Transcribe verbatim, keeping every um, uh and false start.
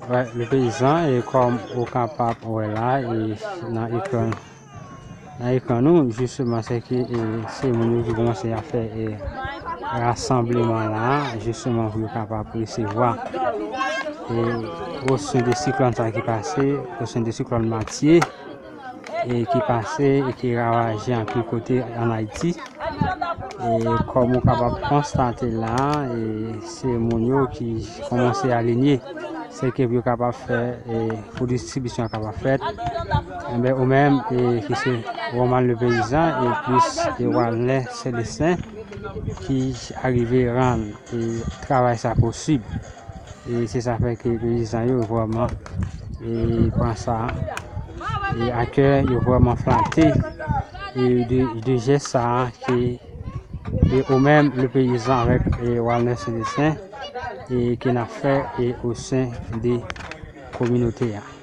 Wè, le peyizan, e kòm ou kapab wè la, e nan ekran, nan ekran nou, jisteman, se ke, e, se moun yo ki kòmanse a fè, e, rasanbleman la, jisteman, pou yo kapab resevwa, e, o sen de siklòn sa ki pase, o sen de siklòn Matye, e ki pase e ki ravaje anpil kote ann Ayiti. E kòm ou kapab konstate la, e se moun yo ki kòmanse alinye. Se ke pou yo kapab fè, e pou distribisyon an kapab fèt. Enben, ou menm, e ki se Roman le Peyizan, e plis, e Walner Selesten, ki arive rann, e travay sa posib. E se sa fè ke peyizan yo vrèman, e pran sa, e a kè, yo vrèman flate, e de, de jès sa ke, e ou menm, le peyizan avèk, e Walner Selesten, e ke n ap fè, e o sen de kominote a.